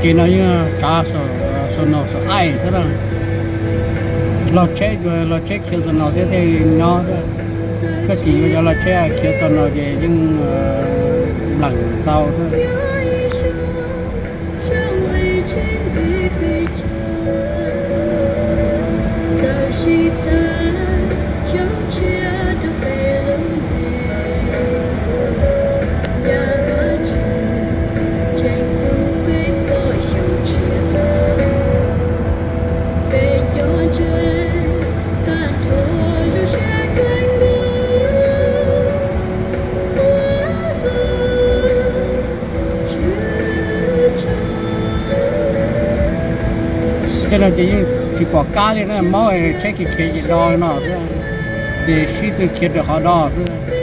Ces no yeej tsav xono xo aim xwb na. Los tsheb, los tsheb khiav xono thiab thiaj nyob thiab. Koj tsis yuav cov los tsheb khiav xono ces yeej npleem tau xwb. Tej no ces yeej tsis pom kab li na, mob tsheb khiav khiav ces do no xwb, ces sib tw khiav raws qhov do xwb.